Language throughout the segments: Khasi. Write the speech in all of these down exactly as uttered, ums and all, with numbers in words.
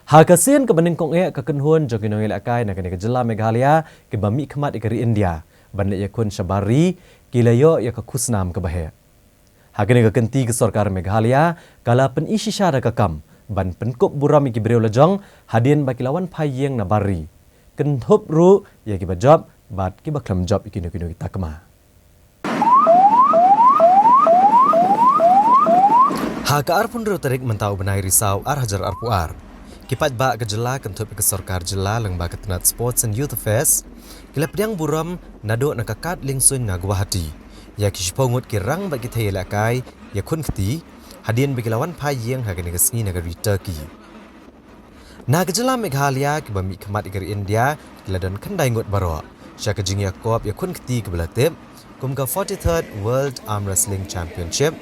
Ha ka sien kaba nyngkong eh, ka kynhun jong ki nongïalehkai na kane ka jylla Meghalaya kiba mihkhmat ïa ka ri India ban leit ïakhun shabar ri ki la ïoh ïa ka khusnam kaba heh. Ha kane ka kynti ka sorkar Meghalaya ka la pyni shisha da ka kam ban pynkup burom ïa ki briew lajong hadien ba ki la wan phai ïing na bar ri, kynthup ruh ïa kiba jop bad kiba khlem jop ïa kino kino ki takma. Ha ka arphew hynriew tarik mynta u bnai Risaw ar hajar arphew ar, ki paidbah ka jylla kynthup ïa ka sorkar jylla lyngba ka tnat Sports and Youth Affairs ki la pdiang burom naduh na ka kad liengsuiñ na Guwahati ïa ki shiphew ngut ki rang bad ki thei ïalehkai ïakhun kti hadien ba ki la wan phai ïing ha kane ka sngi na ka ri Turkey. Na ka jylla Meghalaya kiba mihkhmat ïa ka ri India ki la don khyndai ngut baroh sha ka jingïakop ïakhun kti kaba la tip kum ka forty-third World Arm Wrestling Championship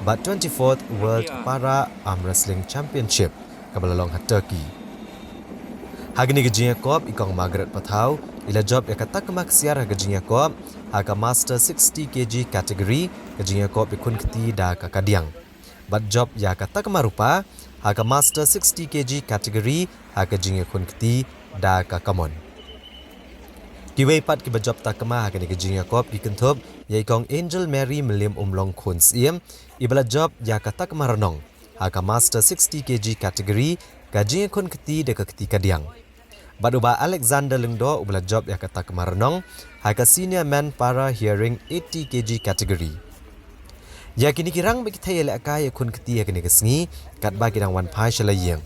bad twenty-fourth World Para Arm Wrestling Championship kaba la long ha Turkey. Ha kane ka jingïakop i Kong Margaret Pathaw i la jop ïa ka takma ksiar ha ka jingïakop ha ka Master sixty K G category, ka jingïakop ïakhun kti da ka kadiang, bad jop ïa ka takma rupa ha ka Master sixty K G category ha ka jingïakhun kti da ka kamon. Kiwei pat kiba jop takma ha kane ka jingïakop ki kynthup ïa i Kong Angel Mary Mylliemumlong Khun Syiem iba la jop ïa ka takma rnong ha ka Master sixty K G category, ka jingïakhun kti da ka kti kadiang, bad u Bah Alexander Lyngdoh uba la jop ïa ka takma rnong ha ka Senior Men Para Hearing eighty K G category. Ïa kine ki rang bad ki thei ïalehkai ïakhun kti ha kane ka sngi katba ki dang wan phai sha la ïing,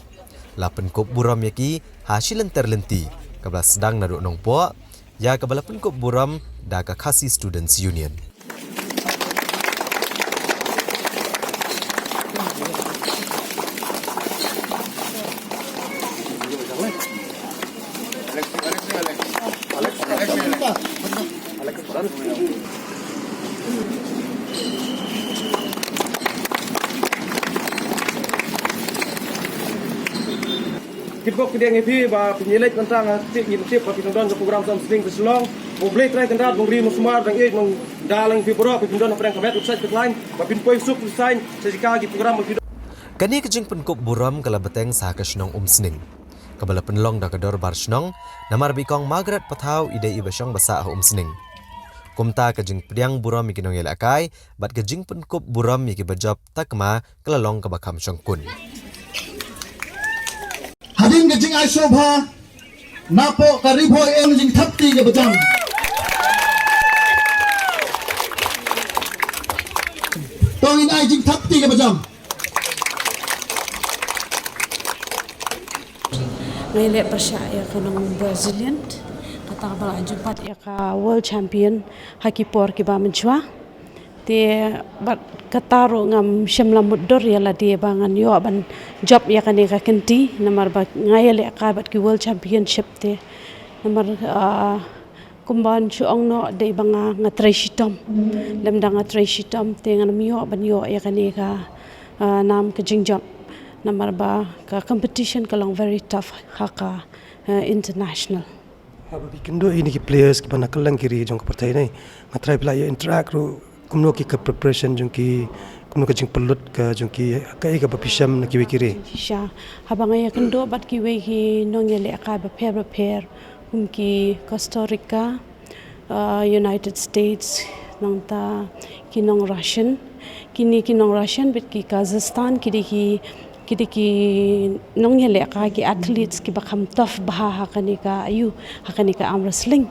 la pynkup burom ïa ki ha shi lynter lynti, kaba la sdang naduh Nongpoh ïa kaba la pynkup burom da ka Khasi Students Union. Kit bok kit ïa ngi phi ba phin ïaleit mynta, nga tip, ngim tip ba phin don ka program sa umsning ka Shillong. U Blei Trai Kynrad ba u ri u sumar dang ïeit, nang da lang phi baroh, phin don hapdeng ka met u sait ka tlain ba phin poi suk u sain sa jaka ki program ba phi don. Kane ka jingpynkup burom ka la bteng sa ha ka shnong Umsning, kaba la pynlong da ka dorbar shnong, namar ba i Kong Margaret Pathaw i dei iba shong ba sah ha Umsning. Kumta ka jingpdiang burom ïa ki nongïalehkai bad ka jingpynkup burom ïa kiba jop takma ka la long kaba kham shongkun. Hadien ka jingai sngewbha napoh ka Ri Bhoi, em, jingthap kti kaba jam. To ngin ai jingthap kti kaba jam. Nga ïaleh pyrshah ïa ka nong Brazilian, kata kaba la ju bat ïa ka world champion ha ki por kiba mynshuwa. Te bad kata ruh ngam shym la mutdur ïa lade ba ngan ïoh ban jop ïa kane ka kynti, namar ba nga ïalehkai bad ki world championship te. Namar, ah, kumba ngan shu ong noh, dei ba nga, nga trei shitom. Lymda nga trei shitom te ngan ym ïoh ban ïoh ïa kane ka, ah, nam ka jingjop. Namar ba ka competition ka long very tough ha ka, ah, international. Haba phi kynduh ïa kine ki players kiba na kylleng ki ri jong ka pyrthei ne, nga tharai phi la ïa interact ruh, kumno ki ka preparation jong ki, kumno ka jingpynlut ka jong ki, kaei kaba phi shem na kiwei ki ri? Shisha, haba nga ïa kynduh bad kiwei ki nongïalehkai bapher bapher, kum ki Costa Rica, ah, United States, nangta ki nong Russian, kine ki nong Russian bad ki Kazakhstan, ki dei ki, ki dei ki nongïalehkai, ki athletes kiba kham tough bha ha kane ka, aiu, ha kane ka arm wrestling.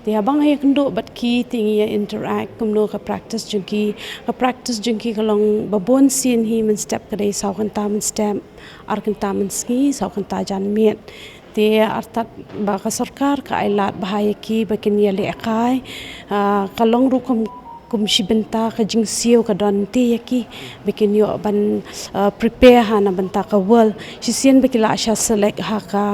Te haba nga ïa kynduh bad ki te ngi ïa interact kumno ka practice jong ki, ka practice jong ki ka long ba bun sien hi, mynstep ka dei saw kynta mynstep, ar kynta mynsngi, saw kynta janmiet. Te artat ba ka sorkar ka ai lad bha ïa ki ba kin ïalehkai, ah, ka long ruh kum, kum shi bynta ka jingsiew ka don te ïa ki ba kin ïoh ban, ah, prepare ha na bynta ka world. Shisien ba ki la shah select ha ka,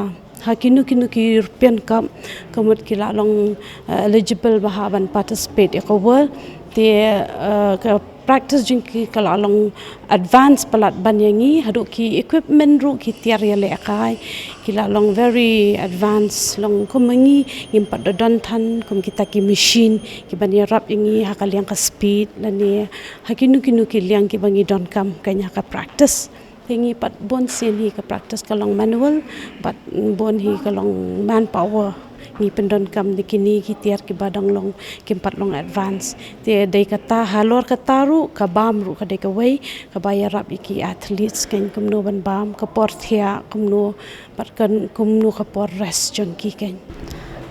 ha kino kino ki European Cup, ka mut ki la long, ah, eligible bha ban participate ïa ka world. Te, ah, ka practice jong ki ka la long advance palat ban ïa ngi, haduh ki equipment ruh ki tiar ïalehkai ki la long very advance, long kum ma ngi ngim pat da don than kum kita ki machine kiban ïarap ïa ngi ha ka liang ka speed lane ha kino kino ki liang kiba ngi donkam kane ha ka practice. Te ngi pat bun sien hi ka practice ka long manual, bad bun hi ka long manpower. Ngi pyndonkam da kine ki tiar kiba dang long, kim pat long advance. Te dei kata, halor kata ruh, ka bam ruh ka dei kawei kaba ïarap ïa ki athletes, kan kumno ban bam, ka por thiah kumno, bad kan kumno ka por rest jong ki, kan.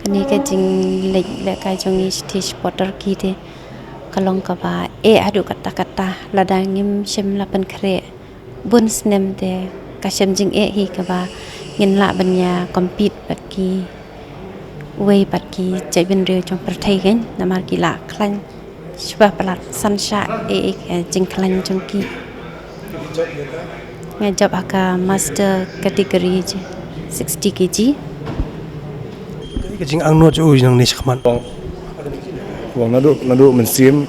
Kane ka jingleh lehkai jong ngi sha ki supporter ki te ka long kaba eh haduh katta katta, lada ngim shym la pynkhreh bun snem te ka shem jingeh hi kaba ngin lah ban ïa compete bad kiwei pat ki jaitbynriew jong pyrthei, kan, namar ki la khlaiñ shibun palat. San shah eh, eh, ka jingkhlaiñ jong ki. Nga jop ha ka master category je, sixty K G. Ka jingangnud jong u nangne shakhmat. Wan naduh, naduh mynsiem,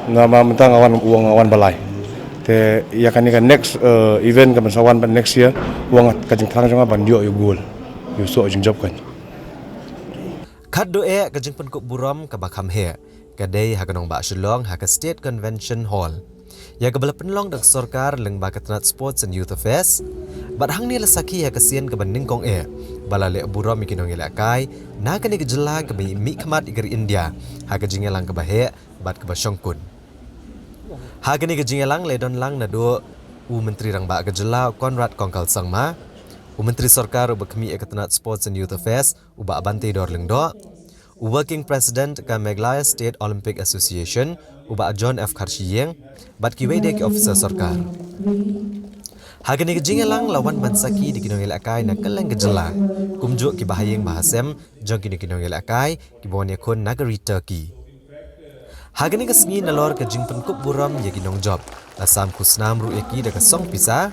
namar mynta nga wan, wan, nga wan balai. Te ïa kane ka next, eh, event kaban sa wan pat next year, wan ka jingthrang jong nga ban ïoh ïa u gold, ïa u soh jingjop, kan. Khatduh eh, ka jingpynkup burom kaba kham heh ka dei ha ka nongbah Shillong, ha ka State Convention Hall, ïa kaba la pynlong da ka sorkar lyngba ka tnat Sports and Youth Affairs. Bad hangne la sakhi ha ka sien kaba nyngkong eh ba la leh burom ïa ki nongïalehkai na kane ka jylla kaba mihkhmat ïa ka ri India ha ka jingïalang kaba heh bad kaba shongkun. Ha kane ka jingïalang la don lang naduh u Myntri Rangbah ka jylla, Conrad Kongkal Sangma, u Myntri Sorkar uba khmih ïa ka tnat Sports and Youth Affairs, u Bah Banteidor Lyngdoh, u Working President ka Meghalaya State Olympic Association, u Bah John F Kharshiing, bad kiwei de ki officer sorkar. Ha kane ka jingïalang la wan ban sakhi da ki nongïalehkai na kylleng ka jylla, kumjuh kiba ha ïing ba ha sem jong kine ki nongïalehkai kiba wan ïakhun na ka ri Turkey. Ha kane ka sngi, nalor ka jingpynkup burom ïa ki nongjop, la sam khusnam ruh ïa ki da ka song pisa,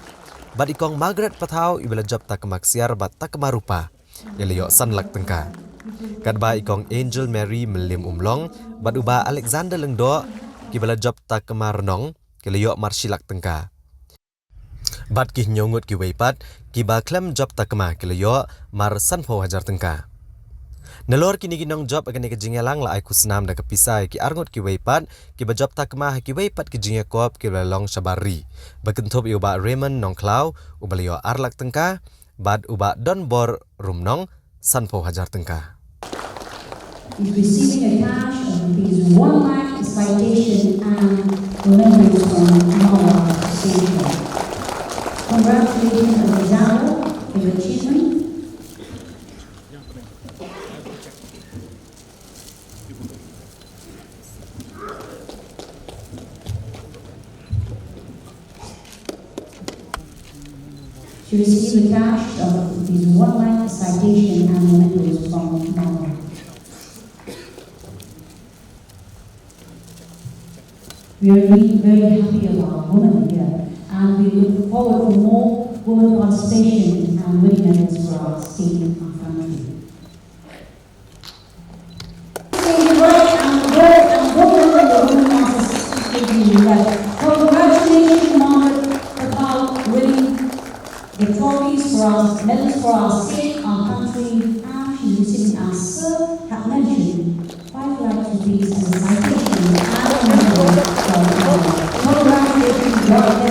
bad i Kong Margaret Pathaw, iba la jop takma ksiar bad takma rupa, i la ïoh san lak tyngka. Katba i Kong Angel Mary Mylliemumlong bad u Bah Alexander Lyngdoh, kiba la jop takma rnong, ki la ïoh mar shi lak tyngka. Bad ki hynñiew ngut kiwei pat kiba khlem jop takma ki la ïoh mar sanphew hajar tyngka. Nalor kine ki nongjop ha kane ka jingïalang la ai khusnam da ka pisa ïa ki arngut kiwei pat kiba jop takma ha kiwei pat ki jingïakop kiba la long shabar ri, ba kynthup ïa u Bah Raymond Nongkhlaw, uba la ïoh ar lak tyngka, bad u Bah Donbor Rumnong, sanphew hajar tyngka. Is receiving a cash of rupees one lakh, citation and mementos from Mawhar Central. Congratulations on the example of achievement. She received a cash of rupees one lakh, citation and mementos from Mawhar. We are indeed very happy about women here, and we look forward to more women participation and winning medals for our state and country. Congratulations, Margaret Patel, winning the trophies for our, medals for our state, our country, and she's receiving our Sir Hapmention, five lakh rupees as a citation and a medal for her. Congratulations, Margaret.